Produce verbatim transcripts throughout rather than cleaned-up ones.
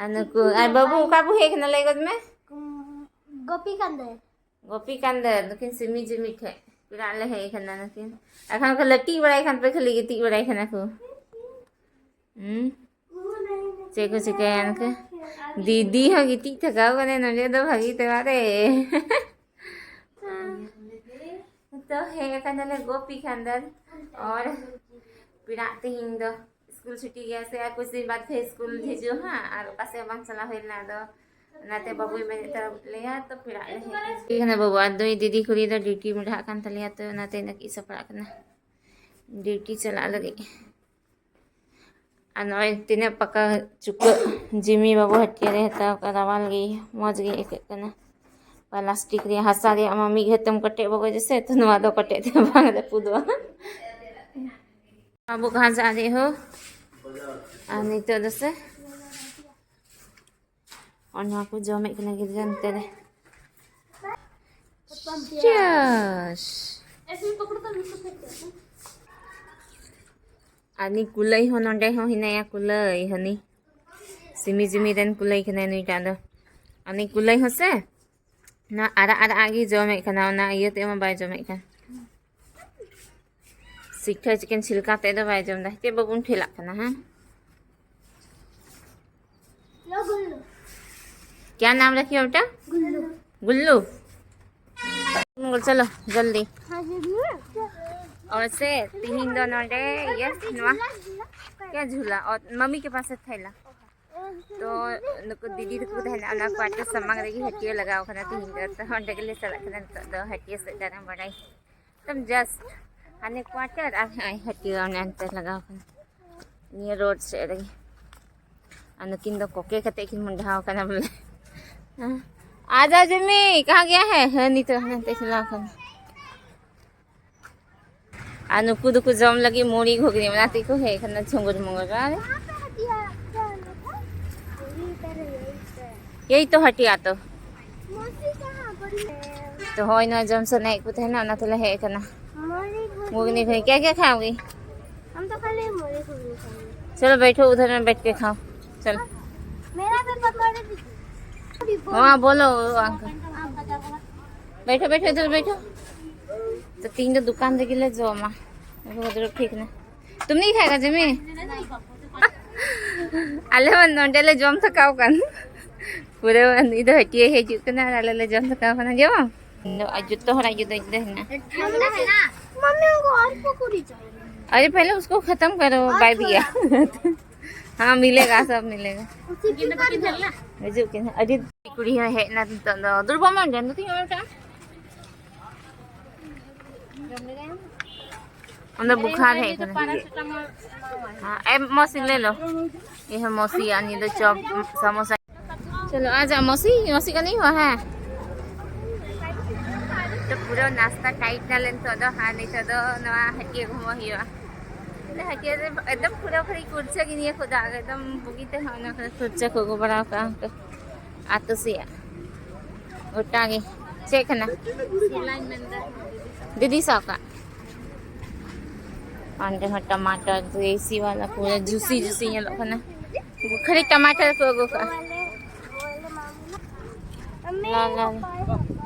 ᱟᱨ ᱱᱩᱠᱩ, ᱟᱨ ᱵᱟᱹᱵᱩ ᱚᱠᱟ ᱵᱚ ᱦᱮᱡ ᱠᱟᱱᱟ ᱞᱟᱹᱭ ᱜᱚᱫ ᱢᱮ? ᱜᱳᱯᱤ ᱠᱟᱱᱫᱮ᱾ ᱜᱳᱯᱤ ᱠᱟᱱᱫᱮ, ᱱᱩᱠᱤᱱ ᱥᱤᱢᱤ ᱡᱤᱢᱤ ᱴᱷᱮᱡ ᱯᱮᱲᱟᱜ ᱞᱮ ᱦᱮᱡ ᱠᱟᱱᱟ ᱱᱩᱠᱤᱱ᱾ ᱮᱠᱷᱟᱱ ᱠᱚ ᱞᱟᱹᱴᱤᱡ ᱵᱟᱲᱟᱭ ᱠᱷᱟᱱ ᱯᱮ ᱠᱷᱟᱹᱞᱤ ᱜᱤᱛᱤᱡ ᱵᱟᱲᱟᱭ ᱠᱟᱱᱟ ᱠᱚ᱾ ᱦᱩᱸ? ᱪᱮᱫ ᱠᱚ ᱪᱤᱠᱟᱹᱭᱟ ᱱᱩᱠᱩ? ᱫᱤᱫᱤ ᱦᱚᱸ ᱜᱤᱛᱤᱡ ᱛᱷᱟᱠᱟᱣ ᱠᱟᱱᱟᱭ ᱱᱚᱰᱮ ᱫᱚ ᱵᱷᱟᱹᱜᱤ ᱛᱮ ᱵᱟᱨᱮ᱾ ᱛᱚ ᱦᱮᱡ ᱟᱠᱟᱱᱟᱞᱮ ᱜᱳᱯᱤ ᱠᱷᱟᱱᱫᱟᱱ᱾ ᱟᱨ ᱯᱮᱲᱟᱜ ᱛᱮᱦᱮᱧ ᱫᱚ ᱥᱠᱩᱞ ᱪᱷᱩᱴᱤ ᱜᱮᱭᱟ ᱥᱮ, ᱟᱨ ᱠᱩᱪ ᱫᱤᱱ ᱵᱟᱫ ᱯᱷᱤᱨ ᱥᱠᱩᱞ ᱦᱤᱡᱩᱜᱼᱟ ᱦᱟᱸᱜ, ᱟᱨ ᱚᱠᱟ ᱥᱮᱫ ᱵᱟᱝ ᱪᱟᱞᱟᱣ ᱦᱩᱭ ᱞᱮᱱᱟ᱾ ᱟᱫᱚ ᱚᱱᱟᱛᱮ ᱵᱟᱹᱵᱩᱭ ᱢᱮᱱᱮᱫ ᱛᱟᱞᱮᱭᱟ, ᱛᱚ ᱯᱮᱲᱟᱜ ᱞᱮ ᱦᱮᱡ ᱠᱟᱱᱟ᱾ ᱴᱷᱤᱠ ᱠᱟᱱᱟ ᱵᱟᱹᱵᱩ, ᱟᱨ ᱫᱩᱭ ᱫᱤᱫᱤ ᱠᱩᱲᱤ ᱫᱚ ᱰᱤᱭᱩᱴᱤ ᱢᱚᱰᱷᱟᱜ ᱠᱟᱱ ᱛᱟᱞᱮᱭᱟ, ᱛᱚ ᱚᱱᱟᱛᱮ ᱱᱟᱹᱠᱤᱡ ᱥᱟᱯᱲᱟᱜ ᱠᱟᱱᱟ, ᱰᱤᱭᱩᱴᱤ ᱪᱟᱞᱟᱜ ᱞᱟᱹᱜᱤᱫ᱾ ᱟᱨ ᱱᱚᱜᱼᱚᱭ ᱛᱤᱱᱟᱹᱜ ᱯᱟᱠᱟ ᱪᱩᱠᱟᱹᱜ ᱡᱤᱢᱤ ᱵᱟᱹᱵᱩ ᱦᱟᱹᱴᱭᱟᱹ ᱨᱮ ᱦᱟᱛᱟᱣ ᱠᱟᱜᱼᱟ, ᱨᱟᱣᱟᱞ ᱜᱮ, ᱢᱚᱡᱽ ᱜᱮ ᱟᱹᱭᱠᱟᱹᱜ ᱠᱟᱱᱟ᱾ ᱯᱞᱟᱥᱴᱤᱠ ᱨᱮᱭᱟᱜ ᱦᱟᱥᱟ ᱨᱮᱭᱟᱜ ᱢᱟ ᱢᱤᱫ ᱜᱷᱟᱹᱲᱤᱡ ᱛᱮᱢ ᱠᱚᱴᱮᱡ ᱵᱚᱜᱚᱡ ᱟᱥᱮ, ᱛᱚ ᱱᱚᱣᱟ ᱫᱚ ᱠᱚᱴᱮᱡ ᱛᱮ ᱵᱟᱝ ᱨᱟᱹᱯᱩᱫᱚᱜᱼᱟ᱾ ᱟᱵᱚ ᱠᱟᱦᱟᱸ ᱡᱟ ᱨᱮ ᱦᱳ, ᱟᱨ ᱱᱤᱛᱚᱜ ᱫᱚ ᱥᱮ ᱚᱱᱟ ᱠᱚ ᱡᱚᱢᱮᱫ ᱠᱟᱱᱟ ᱜᱤᱫᱽᱨᱟᱹ ᱱᱚᱛᱮ ᱨᱮ᱾ ᱪᱟᱥ᱾ ᱟᱨ ᱱᱩᱭ ᱠᱩᱞᱟᱹᱭ ᱦᱚᱸ ᱱᱚᱰᱮ ᱦᱚᱸ ᱦᱮᱱᱟᱭᱟ, ᱠᱩᱞᱟᱹᱭ ᱦᱟᱹᱱᱤ ᱥᱤᱢᱤ ᱡᱤᱢᱤ ᱨᱮᱱ ᱠᱩᱞᱟᱹᱭ ᱠᱟᱱᱟᱭ ᱱᱩᱭᱴᱟᱜ ᱫᱚ᱾ ᱟᱨ ᱱᱩᱭ ᱠᱩᱞᱟᱹᱭ ᱦᱚᱸ ᱥᱮ ᱱᱚᱣᱟ ᱟᱨᱟᱜ ᱟᱨᱟᱜ ᱟᱜ ᱜᱮ ᱡᱚᱢᱮᱫ ᱠᱟᱱᱟ, ᱚᱱᱟ ᱤᱭᱟᱹ ᱛᱮᱫ ᱢᱟ ᱵᱟᱭ ᱡᱚᱢᱮᱫ ᱠᱟᱱ᱾ ᱥᱤᱠᱷᱟᱹ ᱪᱤᱠᱮᱱ ᱪᱷᱤᱞᱠᱟ ᱛᱮᱫ ᱫᱚ ᱵᱟᱭ ᱡᱚᱢ ᱫᱟ᱾ ᱪᱮᱫ ᱵᱟᱵᱩᱢ ᱴᱷᱮᱞᱟᱜ ᱠᱟᱱᱟ, ᱦᱮᱸ? क्या नाम रखिए बेटा? गुल्लू। चलो जल्दी। और से ᱛᱤᱦᱤᱧ ᱫᱚ ᱱᱚᱰᱮ ᱤᱭᱟᱹ ᱱᱚᱣᱟ क्या झूला और मम्मी के पास है थैला। ᱛᱚ ᱱᱩᱠᱩ ᱫᱤᱫᱤ ᱛᱟᱠᱚ ᱛᱟᱦᱮᱱᱟ ᱚᱱᱟ ᱠᱣᱟᱴᱟᱨ ᱥᱟᱢᱟᱝ ᱨᱮᱜᱮ ᱦᱟᱹᱴᱭᱟᱹ ᱞᱟᱜᱟᱣ ᱠᱟᱱᱟ ᱛᱤᱦᱤᱧ ᱫᱚ᱾ ᱛᱚ ᱚᱸᱰᱮ ᱜᱮᱞᱮ ᱪᱟᱞᱟᱜ ᱠᱟᱱᱟ ᱱᱤᱛᱚᱜ ᱫᱚ ᱦᱟᱹᱴᱭᱟᱹ ᱥᱮᱫ ᱫᱟᱬᱟ ᱵᱟᱲᱟᱭ᱾ ᱮᱠᱫᱚᱢ just ᱦᱟᱱᱮ ᱠᱣᱟᱴᱟᱨ ᱟᱨ ᱦᱟᱸᱜ ᱦᱟᱹᱴᱭᱟᱹ ᱚᱱᱮ ᱚᱱᱛᱮ ᱞᱟᱜᱟᱣ ᱠᱟᱱᱟ ᱱᱤᱭᱟᱹ ᱨᱳᱰ ᱥᱮᱫ ᱨᱮᱜᱮ᱾ ᱟᱨ ᱱᱩᱠᱤᱱ ᱫᱚ ᱠᱚᱠᱮ ᱠᱟᱛᱮ ᱠᱤᱱ ᱢᱚᱸᱰᱷᱟᱣ ᱠᱟᱱᱟ ᱵᱚᱞᱮ᱾ ᱦᱮᱸ᱾ ᱟᱡᱟ ᱡᱤᱢᱤ ᱠᱟᱦᱟᱸ ᱜᱮᱭᱟ ᱦᱮ? ᱦᱮᱸ, ᱱᱤᱛᱚᱜ ᱦᱟᱱᱮ ᱦᱟᱱᱛᱮ ᱪᱟᱞᱟᱣ ᱠᱟᱱᱟ᱾ ᱟᱨ ᱱᱩᱠᱩ ᱫᱚᱠᱚ ᱡᱚᱢ ᱞᱟᱹᱜᱤᱫ ᱢᱩᱲᱤ ᱜᱷᱩᱜᱽᱱᱤ, ᱚᱱᱟ ᱛᱮᱠᱚ ᱦᱮᱡ ᱠᱟᱱᱟ ᱡᱷᱩᱸᱜᱩᱨ ᱢᱩᱸᱜᱩᱨ᱾ ᱟᱨ ᱮᱭ ᱛᱚ ᱦᱟᱹᱴᱤᱭᱟ ᱛᱚ᱾ ᱛᱚ ᱦᱳᱭ, ᱱᱚᱣᱟ ᱡᱚᱢ ᱥᱟᱱᱟᱭᱮᱫ ᱠᱚ ᱛᱟᱦᱮᱱᱟ, ᱚᱱᱟ ᱛᱮᱞᱮ ᱦᱮᱡ ᱟᱠᱟᱱᱟ᱾ ᱢᱩᱲᱤ ᱜᱷᱩᱜᱽᱱᱤ ᱠᱷᱚᱱ ᱠᱮ ᱠᱮ ᱠᱷᱟᱣᱜᱤ? हम तो खाली मुड़ी घुगनी खाएंगे। चलो बैठो, उधर में बैठ के खाओ। चलो। मेरा हाँ, बोलो अंकल। बैठो, बैठो, इधर बैठो। तो तीन तो दुकान देखिले जो माँ। वो उधर ठीक ना। तुम नहीं खाएगा जमी? ᱟᱞᱮ ᱢᱟ ᱱᱚᱰᱮ ᱞᱮ ᱡᱚᱢ ᱛᱷᱟᱠᱟᱣ ᱠᱟᱱ᱾ ᱯᱩᱨᱟᱹ ᱩᱱᱤ ᱫᱚ ᱦᱟᱹᱴᱤᱭᱟᱹ ᱦᱤᱡᱩᱜ ᱠᱟᱱᱟ ᱟᱨ ᱟᱞᱮ ᱞᱮ ᱡᱚᱢ ᱛᱷᱟᱠᱟᱣ ᱠᱟᱱᱟ᱾ ᱡᱚᱢᱟᱢ? ᱟᱨ ᱡᱚᱛᱚ ᱦᱚᱲᱟᱜ ᱡᱩᱫᱟᱹ ᱡᱩᱫᱟᱹ ᱦᱮᱱᱟᱜᱼᱟ᱾ मम्मी, मम्मी, हमको और पकौड़ी चाहिए। अरे, पहले उसको खत्म करो, और बाय थोड़ा। भैया। हाँ, मिलेगा, सब मिलेगा। उसी की कर दो। ᱦᱤᱡᱩᱜ ᱠᱤᱱ ᱟᱹᱰᱤ ᱠᱩᱲᱤ ᱦᱚᱸ ᱦᱮᱡ ᱮᱱᱟ ᱱᱤᱛᱚᱜ ᱫᱚ᱾ ᱫᱩᱨᱵᱟ ᱢᱟ ᱡᱚᱢ ᱫᱚ ᱛᱤᱧ ᱚᱱᱟ ᱴᱟᱜ᱾ ᱚᱱᱟ ᱵᱩᱠᱷᱟᱨ ᱦᱮᱡ ᱠᱟᱱᱟ᱾ हाँ, ए मौसी ले लो। ये है मौसी, यानी तो चॉप समोसा। चलो आ जा मौसी, मौसी का नहीं हुआ है? तो पूरा नाश्ता टाइट ना लेन तो दो, हाँ, नहीं तो दो नवा हटिए घूमो हियो। ᱦᱟᱹᱴᱤᱭᱟᱹ ᱨᱮ ᱮᱠᱫᱚᱢ ᱯᱩᱨᱟᱹ ᱯᱩᱨᱤ ᱠᱩᱲᱪᱟᱹ ᱜᱮ ᱱᱤᱭᱟᱹ ᱠᱚᱫᱚ, ᱮᱠᱫᱚᱢ ᱵᱩᱜᱤ ᱛᱮ ᱦᱚᱸ ᱚᱱᱟ ᱠᱚᱨᱮ ᱠᱩᱲᱪᱟᱹ ᱠᱚ ᱟᱹᱜᱩ ᱵᱟᱲᱟ ᱠᱟᱜᱼᱟ᱾ ᱟᱹᱛᱩ ᱥᱮᱭᱟᱜ ᱜᱚᱴᱟ ᱜᱮ᱾ ᱪᱮᱫ ᱠᱟᱱᱟ? ᱫᱤᱫᱤ ᱥᱟᱶ ᱠᱟᱜ᱾ ᱚᱸᱰᱮ ᱦᱚᱸ ᱴᱟᱢᱟᱴᱟᱨ ᱫᱮᱥᱤ ᱵᱟᱞᱟ ᱯᱩᱨᱟᱹ ᱡᱩᱥᱤ ᱡᱩᱥᱤ ᱧᱮᱞᱚᱜ ᱠᱟᱱᱟ᱾ ᱠᱷᱟᱹᱞᱤ ᱴᱟᱢᱟᱴᱟᱨ ᱠᱚ ᱟᱹᱜᱩ ᱠᱟᱜᱼᱟ᱾ ᱞᱟ, ᱞᱟ, ᱞᱟ᱾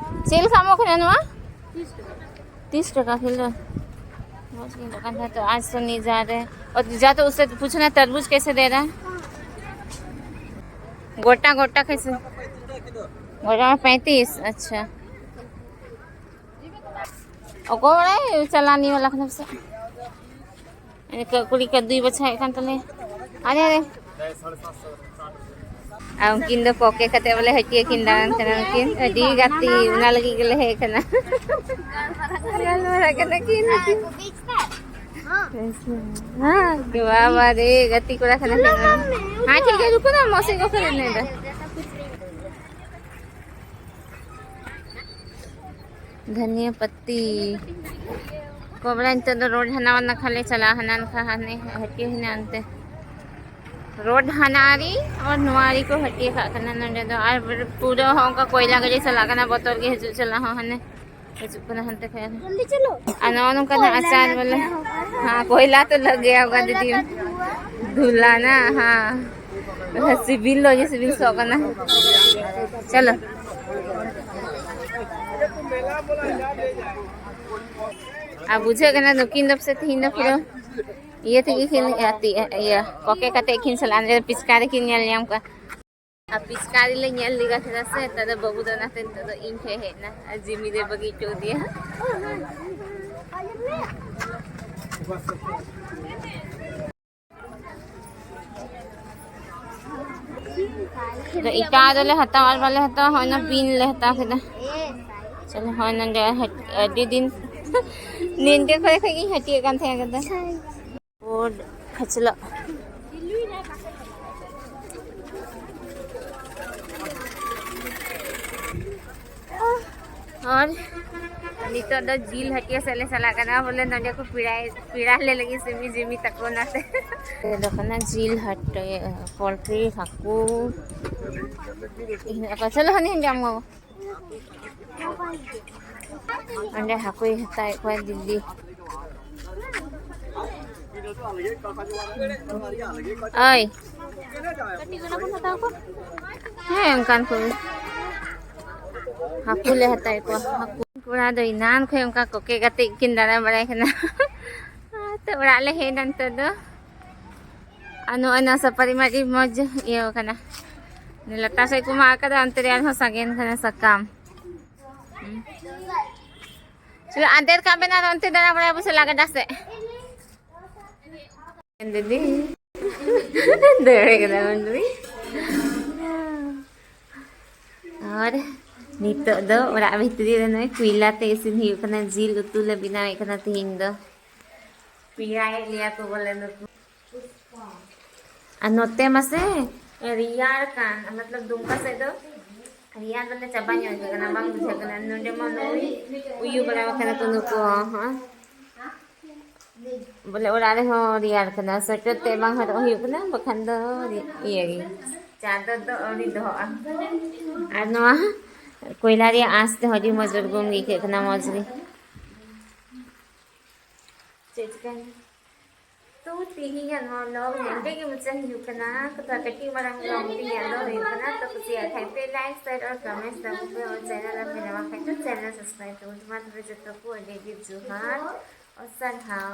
ᱪᱮᱫ ᱞᱮᱠᱟ ᱮᱢᱚᱜ ᱠᱟᱱᱟ ᱱᱚᱣᱟ? तीस टका किलो। बहुत किलो का था तो आज तो नहीं जा रहे। और जा तो उससे पूछो ना तरबूज कैसे दे रहा है। गोटा गोटा कैसे? गोटा में पैंतीस। अच्छा। ᱚᱠᱚᱭ ᱵᱟᱲᱟᱭ ᱪᱟᱞᱟᱱᱤ ᱵᱟᱞᱟ ᱠᱟᱱᱟ ᱯᱟᱥᱮ᱾ ᱱᱤᱛᱚᱜ ᱠᱩᱲᱤ ᱠᱚ ᱫᱩᱭ ᱵᱟᱪᱷᱟᱣᱮᱫ ᱠᱟᱱ ᱛᱟᱞᱮᱭᱟ᱾ ᱟᱨᱮ, ᱟᱨᱮ᱾ ᱟᱨ ᱩᱱᱠᱤᱱ ᱫᱚ ᱯᱚᱠᱮ ᱠᱟᱛᱮ ᱵᱚᱞᱮ ᱦᱟᱹᱴᱤᱭᱟᱹ ᱠᱤᱱ ᱫᱟᱬᱟᱱ ᱠᱟᱱᱟ᱾ ᱩᱱᱠᱤᱱ ᱟᱹᱰᱤ ᱜᱟᱛᱮ, ᱚᱱᱟ ᱞᱟᱹᱜᱤᱫ ᱜᱮᱞᱮ ᱦᱮᱡ ᱠᱟᱱᱟ᱾ ᱜᱟᱞᱢᱟᱨᱟᱜ ᱠᱟᱱᱟ ᱠᱤᱱ ᱱᱩᱠᱤᱱ᱾ ᱦᱮᱸ, ᱵᱟᱵᱟ ᱨᱮ, ᱜᱟᱛᱮ ᱠᱚᱲᱟ ᱠᱟᱱᱟ ᱠᱤᱱ᱾ ᱦᱮᱸ, ᱴᱷᱤᱠ ᱜᱮᱭᱟ, ᱨᱩᱠᱩ ᱱᱟ, ᱢᱚᱥᱤ ᱠᱚ ᱠᱷᱟᱹᱞᱤ ᱱᱮᱰᱟ᱾ धनिया पत्ती। ᱠᱚᱵᱨᱟ ᱱᱤᱛᱚᱜ ᱫᱚ ᱨᱳᱰ ᱦᱟᱱᱟ ᱱᱟᱠᱷᱟ ᱞᱮ ᱪᱟᱞᱟᱜᱼᱟ, ᱦᱟᱱᱟ ᱱᱟᱠᱷᱟ ᱦᱟᱱᱮ ᱦᱟᱹᱴᱤᱭᱟᱹ ᱦᱮᱱᱟᱜᱼᱟ ᱚᱱᱛᱮ᱾ ᱨᱳᱰ ᱦᱟᱱᱟ ᱟᱲᱮ ᱟᱨ ᱱᱚᱣᱟ ᱟᱲᱮ ᱠᱚ ᱦᱟᱹᱴᱤᱭᱟᱹ ᱠᱟᱜ ᱠᱟᱱᱟ ᱱᱚᱸᱰᱮ ᱫᱚ᱾ ᱟᱨ ᱯᱩᱨᱟᱹ ᱦᱚᱸ ᱚᱱᱠᱟ ᱠᱚᱭᱞᱟ ᱜᱟᱹᱰᱤ ᱪᱟᱞᱟᱜ ᱠᱟᱱᱟ, ᱵᱚᱛᱚᱨ ᱜᱮ ᱦᱤᱡᱩᱜ ᱪᱟᱞᱟᱜ ᱦᱚᱸ, ᱦᱟᱱᱮ ᱦᱤᱡᱩᱜ ᱠᱟᱱᱟ ᱦᱟᱱᱛᱮ ᱠᱷᱚᱱ᱾ ᱟᱨ ᱱᱚᱜᱼᱚ ᱱᱚᱝᱠᱟᱱᱟᱜ ᱟᱪᱟᱨ ᱵᱚᱞᱮ, ᱦᱮᱸ, ᱠᱚᱭᱞᱟ ᱛᱚ ᱞᱟᱜ ᱜᱮᱭᱟ ᱦᱳᱜᱟ ᱫᱤᱫᱤ, ᱫᱷᱩᱞᱟ ᱱᱟ, ᱦᱮᱸ᱾ ᱥᱤᱵᱤᱞ ᱫᱚ ᱡᱮ ᱥᱤᱵᱤᱞ ᱥᱚ ᱠᱟᱱᱟ᱾ ᱪᱚᱞᱚ᱾ ᱟᱨ ᱵᱩᱡᱷᱟᱹᱜ ᱠᱟᱱᱟ ᱱᱩᱠᱤᱱ ᱫᱚ ᱯᱟᱥᱮ ᱛᱤᱦᱤᱧ ᱫᱚ ᱯᱩᱨᱟᱹ ᱤᱭᱟᱹ ᱛᱮᱜᱮ ᱠᱤᱱ ᱜᱟᱛᱮᱜᱼᱟ, ᱤᱭᱟᱹ ᱠᱚᱠᱮ ᱠᱟᱛᱮ ᱠᱤᱱ ᱪᱟᱞᱟᱜᱼᱟ᱾ ᱚᱸᱰᱮ ᱯᱤᱪᱠᱟᱨᱤ ᱠᱤᱱ ᱧᱮᱞ ᱧᱟᱢ ᱠᱚᱣᱟ᱾ ᱟᱨ ᱯᱤᱪᱠᱟᱨᱤ ᱞᱮ ᱧᱮᱞ ᱞᱮᱜᱟ ᱠᱮᱫᱟ ᱥᱮ, ᱱᱮᱛᱟᱨ ᱫᱚ ᱵᱟᱹᱵᱩ ᱫᱚ ᱚᱱᱟᱛᱮ ᱱᱤᱛᱚᱜ ᱫᱚ ᱤᱧ ᱴᱷᱮᱱ ᱦᱮᱡ ᱮᱱᱟ ᱟᱨ ᱡᱤᱢᱤ ᱫᱚᱭ ᱵᱟᱹᱜᱤ ᱦᱚᱪᱚ ᱟᱫᱮᱭᱟ᱾ ᱟᱫᱚ ᱮᱴᱟᱜ ᱫᱚᱞᱮ ᱦᱟᱛᱟᱣᱟ ᱟᱨ ᱵᱟᱞᱮ ᱦᱟᱛᱟᱣᱟ, ᱦᱚᱸᱜᱼᱚᱭ ᱱᱟ ᱵᱤᱱ ᱞᱮ ᱦᱟᱛᱟᱣ ᱠᱮᱫᱟ᱾ ᱪᱚᱞᱚ, ᱦᱚᱸᱜᱼᱚᱭ ᱱᱚᱰᱮ ᱦᱟᱹᱴ-, ᱟᱹᱰᱤ ᱫᱤᱱ ᱱᱤᱱᱠᱟᱹ ᱠᱚᱨᱮ ᱠᱷᱚᱡ ᱜᱤᱧ ᱦᱟᱹᱴᱤᱭᱮᱫ ᱠᱟᱱ ᱛᱟᱦᱮᱸ ᱠᱟᱱᱟ᱾ ᱵᱳᱨᱰ ᱠᱷᱟᱹᱪᱞᱟᱹᱜ᱾ ᱟᱨ ᱱᱤᱛᱚᱜ ᱫᱚ ᱡᱤᱞ ᱦᱟᱹᱴᱤᱭᱟᱹ ᱥᱮᱫ ᱞᱮ ᱪᱟᱞᱟᱜ ᱠᱟᱱᱟ, ᱵᱚᱞᱮ ᱱᱚᱰᱮ ᱠᱚ ᱯᱮᱲᱟᱭ-, ᱯᱮᱲᱟ ᱞᱮ ᱞᱟᱹᱜᱤᱫ ᱥᱤᱢᱤ ᱡᱤᱢᱤ ᱛᱟᱠᱚ ᱚᱱᱟᱛᱮ᱾ ᱱᱚᱰᱮ ᱫᱚ ᱠᱟᱱᱟ ᱡᱤᱞ ᱦᱟᱹᱴᱤᱭᱟᱹ, ᱯᱳᱞᱴᱨᱤ, ᱦᱟᱹᱠᱩ᱾ ᱤᱧ ᱟᱯᱟ ᱪᱚᱞᱚ ᱦᱟᱹᱱᱤ ᱦᱟᱹᱱᱤ ᱟᱢ ᱜᱚᱜᱚ᱾ ᱚᱸᱰᱮ ᱦᱟᱹᱠᱩᱭ ᱦᱟᱛᱟᱣᱮᱫ ᱠᱚᱣᱟ ᱫᱤᱫᱤ᱾ ᱳᱭ᱾ ᱦᱮᱸ, ᱚᱱᱠᱟᱱ ᱠᱚᱜᱮ᱾ ᱦᱟᱹᱠᱩ ᱞᱮ ᱦᱟᱛᱟᱣᱮᱫ ᱠᱚᱣᱟ, ᱦᱟᱹᱠᱩ᱾ ᱠᱚᱲᱟ ᱫᱚ ᱮᱱᱟᱱ ᱠᱷᱚᱱ ᱚᱱᱠᱟ ᱠᱚᱠᱮ ᱜᱟᱛᱮᱜ ᱠᱤᱱ ᱫᱟᱬᱟ ᱵᱟᱲᱟᱭ ᱠᱟᱱᱟ᱾ ᱛᱚ, ᱚᱲᱟᱜ ᱞᱮ ᱦᱮᱡ ᱮᱱᱟ ᱱᱤᱛᱚᱜ ᱫᱚ᱾ ᱟᱨ ᱱᱚᱜᱼᱚᱭ ᱱᱚᱣᱟ ᱥᱟᱯᱟᱨᱤ ᱢᱟ ᱟᱹᱰᱤ ᱢᱚᱡᱽ ᱤᱭᱟᱹ ᱠᱟᱱᱟ᱾ ᱞᱟᱛᱟᱨ ᱥᱮᱫ ᱠᱚ ᱢᱟᱜ ᱟᱠᱟᱫᱟ, ᱚᱱᱛᱮ ᱨᱮ ᱟᱨᱦᱚᱸ ᱥᱟᱜᱮᱱ ᱠᱟᱱᱟ ᱥᱟᱠᱟᱢ᱾ ᱦᱩᱸ᱾ ᱪᱚᱞᱚ, ᱟᱫᱮᱨ ᱠᱟᱜ ᱵᱮᱱᱟ, ᱚᱱᱛᱮ ᱫᱟᱬᱟ ᱵᱟᱲᱟᱭ ᱵᱚᱥᱮ ᱞᱟᱜᱟᱰᱟ ᱥᱮᱫ᱾ ᱫᱤᱫᱤ᱾ ᱫᱟᱹᱲ ᱠᱟᱫᱟ ᱵᱚᱱ ᱫᱤᱫᱤ᱾ ᱟᱨ ᱱᱤᱛᱚᱜ ᱫᱚ ᱚᱲᱟᱜ ᱵᱷᱤᱛᱨᱤ ᱨᱮ ᱱᱚᱜᱼᱚᱭ ᱠᱚᱭᱞᱟ ᱛᱮ ᱤᱥᱤᱱ ᱦᱩᱭᱩᱜ ᱠᱟᱱᱟ, ᱡᱤᱞ ᱩᱛᱩ ᱞᱮ ᱵᱮᱱᱟᱣᱮᱫ ᱠᱟᱱᱟ ᱛᱤᱦᱤᱧ ᱫᱚ᱾ ᱯᱮᱲᱟᱭᱮᱫ ᱞᱮᱭᱟ ᱠᱚ ᱵᱚᱞᱮ ᱱᱩᱠᱩ᱾ ᱟᱨ ᱱᱚᱛᱮ ᱢᱟᱥᱮ ᱨᱮᱭᱟᱲ ᱠᱟᱱ, ᱢᱚᱛᱞᱚᱵ ᱫᱩᱢᱠᱟ ᱥᱮᱫ ᱫᱚ ᱨᱮᱭᱟᱲ ᱫᱚᱞᱮ ᱪᱟᱵᱟ ᱧᱚᱜ ᱠᱟᱱᱟ, ᱵᱟᱝ ᱵᱩᱡᱷᱟᱹᱜ ᱠᱟᱱᱟ᱾ ᱱᱚᱰᱮ ᱢᱟ ᱱᱚᱜᱼᱚᱭ ᱩᱭᱩ ᱵᱟᱲᱟ ᱟᱠᱟᱱᱟ ᱠᱚ ᱱᱩᱠᱩ ᱦᱚᱸ, ᱦᱚᱸ᱾ ᱵᱚᱞᱮ ᱚᱲᱟᱜ ᱨᱮᱦᱚᱸ ᱨᱮᱭᱟᱲ ᱠᱟᱱᱟ, ᱥᱳᱭᱮᱴᱟᱨ ᱛᱮ ᱵᱟᱝ ᱦᱚᱨᱚᱜ ᱦᱩᱭᱩᱜ ᱠᱟᱱᱟ, ᱵᱟᱠᱷᱟᱱ ᱫᱚ ᱤᱭᱟᱹ ᱜᱮ, ᱪᱟᱫᱚᱨ ᱫᱚ ᱟᱹᱣᱨᱤ ᱫᱚᱦᱚᱜᱼᱟ᱾ ᱟᱨ ᱱᱚᱣᱟ ᱠᱚᱭᱞᱟ ᱨᱮᱭᱟᱜ ᱟᱸᱥ ᱛᱮᱦᱚᱸ ᱟᱹᱰᱤ ᱢᱚᱡᱽ ᱩᱨᱜᱩᱢ ᱜᱮ ᱟᱹᱭᱠᱟᱹᱜ ᱠᱟᱱᱟ, ᱢᱚᱡᱽ ᱜᱮ᱾ ᱪᱮᱫ ᱪᱤᱠᱟᱹᱭᱮᱱᱟ? ᱛᱚ ᱛᱮᱦᱮᱧᱟᱜ ᱱᱚᱣᱟ vlog ᱱᱚᱰᱮ ᱜᱮ ᱢᱩᱪᱟᱹᱫ ᱦᱩᱭᱩᱜ ᱠᱟᱱᱟ᱾ ᱛᱚ ᱠᱟᱹᱴᱤᱡ ᱢᱟᱨᱟᱝ vlog ᱛᱮᱦᱮᱧᱟᱜ ᱫᱚ ᱦᱩᱭᱩᱜ ᱠᱟᱱᱟ᱾ ᱛᱚ ᱠᱩᱥᱤᱭᱟᱜ ᱠᱷᱟᱡ ᱯᱮ like, share ᱟᱨ comment ᱛᱟᱵᱚᱱ ᱯᱮ᱾ ᱟᱨ channel ᱨᱮ ᱯᱮ ᱱᱟᱣᱟ ᱠᱷᱟᱡ ᱫᱚ channel subscribe ᱛᱟᱵᱚᱱ ᱯᱮ᱾ ᱢᱟ ᱛᱚᱵᱮ ᱡᱚᱛᱚ ᱠᱚ ᱟᱹᱰᱤ ᱟᱹᱰᱤ ᱡᱚᱦᱟᱨ ᱟᱨ ᱥᱟᱨᱦᱟᱣ᱾